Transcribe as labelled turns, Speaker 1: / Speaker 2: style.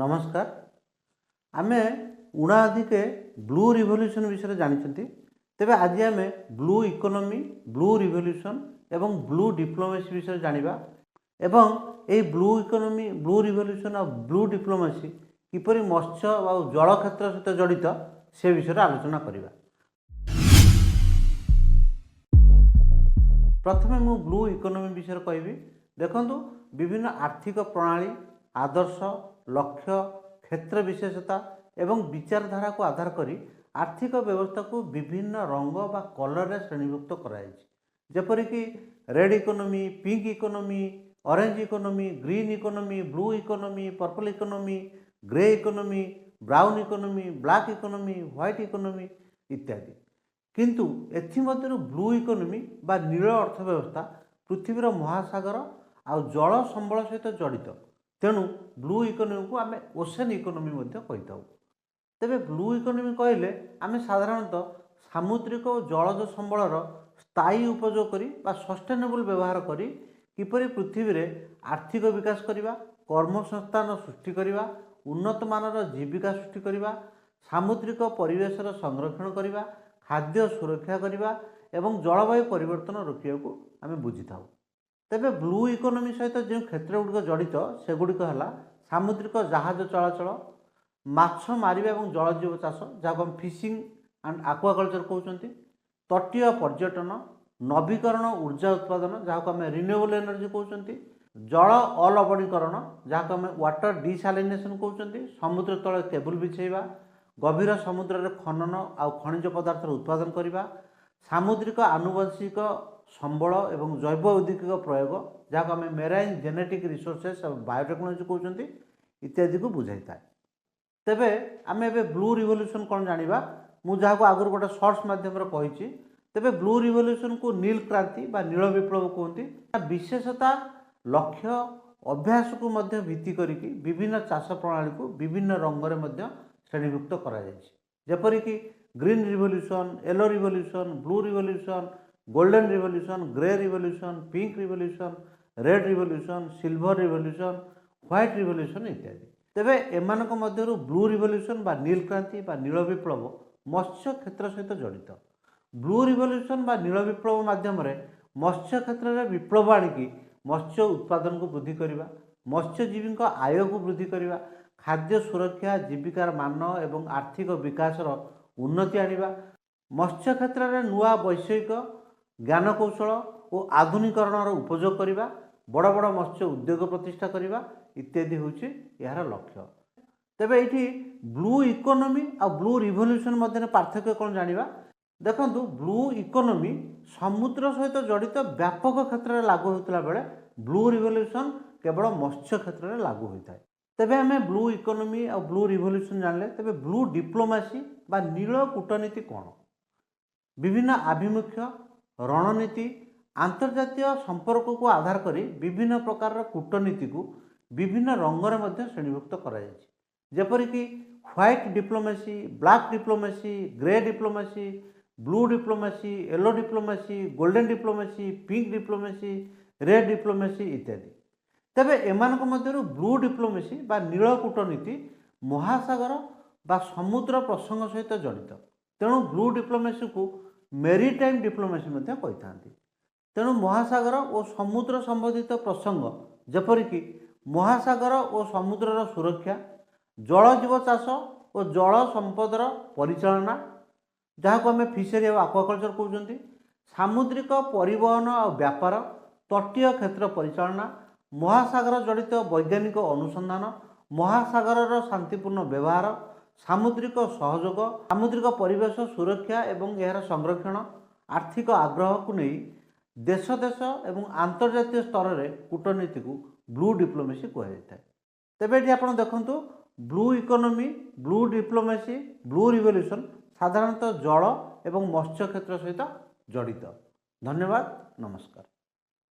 Speaker 1: ନମସ୍କାର। ଆମେ ଉଣା ଅଧିକେ ବ୍ଲୁ ରିଭଲ୍ୟୁସନ୍ ବିଷୟରେ ଜାଣିଛନ୍ତି। ତେବେ ଆଜି ଆମେ ବ୍ଲୁ ଇକୋନୋମି, ବ୍ଲୁ ରିଭଲ୍ୟୁସନ୍ ଏବଂ ବ୍ଲୁ ଡିପ୍ଲୋମାସି ବିଷୟରେ ଜାଣିବା ଏବଂ ଏହି ବ୍ଲୁ ଇକୋନୋମି, ବ୍ଲୁ ରିଭଲ୍ୟୁସନ୍ ଆଉ ବ୍ଲୁ ଡିପ୍ଲୋମାସି କିପରି ମତ୍ସ୍ୟ ଆଉ ଜଳ କ୍ଷେତ୍ର ସହିତ ଜଡ଼ିତ ସେ ବିଷୟରେ ଆଲୋଚନା କରିବା। ପ୍ରଥମେ ମୁଁ ବ୍ଲୁ ଇକୋନୋମି ବିଷୟରେ କହିବି। ଦେଖନ୍ତୁ, ବିଭିନ୍ନ ଆର୍ଥିକ ପ୍ରଣାଳୀ, ଆଦର୍ଶ, ଲକ୍ଷ୍ୟ, କ୍ଷେତ୍ର ବିଶେଷତା ଏବଂ ବିଚାରଧାରାକୁ ଆଧାର କରି ଆର୍ଥିକ ବ୍ୟବସ୍ଥାକୁ ବିଭିନ୍ନ ରଙ୍ଗ ବା କଲରରେ ଶ୍ରେଣୀଭୁକ୍ତ କରାଯାଇଛି, ଯେପରିକି red economy, pink economy, orange economy, green economy, blue economy, purple economy, grey economy, brown economy, black economy, white economy ଇତ୍ୟାଦି। କିନ୍ତୁ ଏଥିମଧ୍ୟରୁ ବ୍ଲୁ ଇକୋନୋମି ବା ନୀଳ ଅର୍ଥ ବ୍ୟବସ୍ଥା ପୃଥିବୀର ମହାସାଗର ଆଉ ଜଳ ସମ୍ବଳ ସହିତ ଜଡ଼ିତ। ତେଣୁ ବ୍ଲୁ ଇକୋନୋମିକୁ ଆମେ ଓସେନ୍ ଇକୋନୋମି ମଧ୍ୟ କହିଥାଉ। ତେବେ ବ୍ଲୁ ଇକୋନୋମି କହିଲେ ଆମେ ସାଧାରଣତଃ ସାମୁଦ୍ରିକ ଓ ଜଳଜ ସମ୍ବଳର ସ୍ଥାୟୀ ଉପଯୋଗ କରି ବା ସଷ୍ଟେନେବୁଲ୍ ବ୍ୟବହାର କରି କିପରି ପୃଥିବୀରେ ଆର୍ଥିକ ବିକାଶ କରିବା, କର୍ମସଂସ୍ଥାନ ସୃଷ୍ଟି କରିବା, ଉନ୍ନତମାନର ଜୀବିକା ସୃଷ୍ଟି କରିବା, ସାମୁଦ୍ରିକ ପରିବେଶର ସଂରକ୍ଷଣ କରିବା, ଖାଦ୍ୟ ସୁରକ୍ଷା କରିବା ଏବଂ ଜଳବାୟୁ ପରିବର୍ତ୍ତନ ରୋକିବାକୁ ଆମେ ବୁଝିଥାଉ। ତେବେ ବ୍ଲୁ ଇକୋନୋମି ସହିତ ଯେଉଁ କ୍ଷେତ୍ର ଗୁଡ଼ିକ ଜଡ଼ିତ ସେଗୁଡ଼ିକ ହେଲା ସାମୁଦ୍ରିକ ଜାହାଜ ଚଳାଚଳ, ମାଛ ମାରିବା ଏବଂ ଜଳଜୀବ ଚାଷ, ଯାହାକୁ ଆମେ ଫିସିଂ ଆଣ୍ଡ ଆକ୍ୱାକଲଚର କହୁଛନ୍ତି, ତଟୀୟ ପର୍ଯ୍ୟଟନ, ନବୀକରଣ ଉର୍ଜା ଉତ୍ପାଦନ, ଯାହାକୁ ଆମେ ରିନ୍ୟୁଏବଲ୍ ଏନର୍ଜି କହୁଛନ୍ତି, ଜଳ ଅଲବଣୀକରଣ, ଯାହାକୁ ଆମେ ୱାଟର ଡିସାଲିନେସନ୍ କହୁଛନ୍ତି, ସମୁଦ୍ର ତଳେ କେବୁଲ ବିଛେଇବା, ଗଭୀର ସମୁଦ୍ରରେ ଖନନ ଆଉ ଖଣିଜ ପଦାର୍ଥର ଉତ୍ପାଦନ କରିବା, ସାମୁଦ୍ରିକ ଆନୁବଂଶିକ ସମ୍ବଳ ଏବଂ ଜୈବ ଔଦ୍ୟୋଗିକ ପ୍ରୟୋଗ, ଯାହାକୁ ଆମେ ମେରାଇନ୍ ଜେନେଟିକ୍ ରିସୋର୍ସେସ୍ ଆଉ ବାୟୋଟେକ୍ନୋଲୋଜି କହୁଛନ୍ତି, ଇତ୍ୟାଦିକୁ ବୁଝାଇଥାଏ। ତେବେ ଆମେ ଏବେ ବ୍ଲୁ ରିଭଲ୍ୟୁସନ୍ କ'ଣ ଜାଣିବା, ମୁଁ ଯାହାକୁ ଆଗରୁ ଗୋଟେ ସର୍ଟସ୍ ମାଧ୍ୟମରେ କହିଛି। ତେବେ ବ୍ଲୁ ରିଭଲ୍ୟୁସନ୍କୁ ନୀଳ କ୍ରାନ୍ତି ବା ନୀଳ ବିପ୍ଳବ କୁହନ୍ତି। ବିଶେଷତା, ଲକ୍ଷ୍ୟ, ଅଭ୍ୟାସକୁ ମଧ୍ୟ ଭିତ୍ତି କରିକି ବିଭିନ୍ନ ଚାଷ ପ୍ରଣାଳୀକୁ ବିଭିନ୍ନ ରଙ୍ଗରେ ମଧ୍ୟ ଶ୍ରେଣୀଭୁକ୍ତ କରାଯାଇଛି, ଯେପରିକି green revolution, yellow revolution, blue revolution, golden revolution, grey revolution, pink revolution, red revolution, silver revolution, white revolution ଇତ୍ୟାଦି। ତେବେ ଏମାନଙ୍କ ମଧ୍ୟରୁ ବ୍ଲୁ ରିଭଲ୍ୟୁସନ୍ ବା ନୀଳ କ୍ରାନ୍ତି ବା ନୀଳ ବିପ୍ଳବ ମତ୍ସ୍ୟ କ୍ଷେତ୍ର ସହିତ ଜଡ଼ିତ। ବ୍ଲୁ ରିଭଲ୍ୟୁସନ୍ ବା ନୀଳ ବିପ୍ଳବ ମାଧ୍ୟମରେ ମତ୍ସ୍ୟ କ୍ଷେତ୍ରରେ ବିପ୍ଳବ ଆଣିକି ମତ୍ସ୍ୟ ଉତ୍ପାଦନକୁ ବୃଦ୍ଧି କରିବା, ମତ୍ସ୍ୟଜୀବୀଙ୍କ ଆୟକୁ ବୃଦ୍ଧି କରିବା, ଖାଦ୍ୟ ସୁରକ୍ଷା, ଜୀବିକାର ମାନ ଏବଂ ଆର୍ଥିକ ବିକାଶର ଉନ୍ନତି ଆଣିବା, ମତ୍ସ୍ୟ କ୍ଷେତ୍ରରେ ନୂଆ ବୈଷୟିକ ଜ୍ଞାନକୌଶଳ ଓ ଆଧୁନିକରଣର ଉପଯୋଗ କରିବା, ବଡ଼ ବଡ଼ ମତ୍ସ୍ୟ ଉଦ୍ୟୋଗ ପ୍ରତିଷ୍ଠା କରିବା ଇତ୍ୟାଦି ହେଉଛି ଏହାର ଲକ୍ଷ୍ୟ। ତେବେ ଏଇଠି ବ୍ଲୁ ଇକୋନୋମି ଆଉ ବ୍ଲୁ ରିଭଲ୍ୟୁସନ୍ ମଧ୍ୟରେ ପାର୍ଥକ୍ୟ କ'ଣ ଜାଣିବା। ଦେଖନ୍ତୁ, ବ୍ଲୁ ଇକୋନୋମି ସମୁଦ୍ର ସହିତ ଜଡ଼ିତ ବ୍ୟାପକ କ୍ଷେତ୍ରରେ ଲାଗୁ ହେଉଥିଲା ବେଳେ ବ୍ଲୁ ରିଭଲ୍ୟୁସନ୍ କେବଳ ମତ୍ସ୍ୟ କ୍ଷେତ୍ରରେ ଲାଗୁ ହୋଇଥାଏ। ତେବେ ଆମେ ବ୍ଲୁ ଇକୋନୋମି ଆଉ ବ୍ଲୁ ରିଭଲ୍ୟୁସନ୍ ଜାଣିଲେ। ତେବେ ବ୍ଲୁ ଡିପ୍ଲୋମାସି ବା ନୀଳ କୂଟନୀତି କ'ଣ? ବିଭିନ୍ନ ଆଭିମୁଖ୍ୟ, ରଣନୀତି, ଆନ୍ତର୍ଜାତୀୟ ସମ୍ପର୍କକୁ ଆଧାର କରି ବିଭିନ୍ନ ପ୍ରକାରର କୂଟନୀତିକୁ ବିଭିନ୍ନ ରଙ୍ଗରେ ମଧ୍ୟ ଶ୍ରେଣୀଭୁକ୍ତ କରାଯାଇଛି, ଯେପରିକି white diplomacy, black diplomacy, grey diplomacy, blue diplomacy, yellow diplomacy, golden diplomacy, pink diplomacy, red diplomacy ଇତ୍ୟାଦି। ତେବେ ଏମାନଙ୍କ ମଧ୍ୟରୁ ବ୍ଲୁ ଡିପ୍ଲୋମାସି ବା ନୀଳ କୂଟନୀତି ମହାସାଗର ବା ସମୁଦ୍ର ପ୍ରସଙ୍ଗ ସହିତ ଜଡ଼ିତ। ତେଣୁ ବ୍ଲୁ ଡିପ୍ଲୋମାସିକୁ ମେରିଟାଇମ୍ ଡିପ୍ଲୋମାସି ମଧ୍ୟ କହିଥାନ୍ତି। ତେଣୁ ମହାସାଗର ଓ ସମୁଦ୍ର ସମ୍ବନ୍ଧିତ ପ୍ରସଙ୍ଗ, ଯେପରିକି ମହାସାଗର ଓ ସମୁଦ୍ରର ସୁରକ୍ଷା, ଜଳଜୀବ ଚାଷ ଓ ଜଳ ସମ୍ପଦର ପରିଚାଳନା, ଯାହାକୁ ଆମେ ଫିସରୀ ଆଉ ଆକ୍ୱାକଲଚର କହୁଛନ୍ତି, ସାମୁଦ୍ରିକ ପରିବହନ ଆଉ ବ୍ୟାପାର, ତଟୀୟ କ୍ଷେତ୍ର ପରିଚାଳନା, ମହାସାଗର ଜଡ଼ିତ ବୈଜ୍ଞାନିକ ଅନୁସନ୍ଧାନ, ମହାସାଗରର ଶାନ୍ତିପୂର୍ଣ୍ଣ ବ୍ୟବହାର, ସାମୁଦ୍ରିକ ସହଯୋଗ, ସାମୁଦ୍ରିକ ପରିବେଶ ସୁରକ୍ଷା ଏବଂ ଏହାର ସଂରକ୍ଷଣ, ଆର୍ଥିକ ଆଗ୍ରହକୁ ନେଇ ଦେଶ ଦେଶ ଏବଂ ଆନ୍ତର୍ଜାତୀୟ ସ୍ତରରେ କୂଟନୀତିକୁ ବ୍ଲୁ ଡିପ୍ଲୋମାସି କୁହାଯାଇଥାଏ। ତେବେ ଏଠି ଆପଣ ଦେଖନ୍ତୁ, blue economy, blue diplomacy, blue revolution ସାଧାରଣତଃ ଜଳ ଏବଂ ମତ୍ସ୍ୟ କ୍ଷେତ୍ର ସହିତ ଜଡ଼ିତ। ଧନ୍ୟବାଦ, ନମସ୍କାର।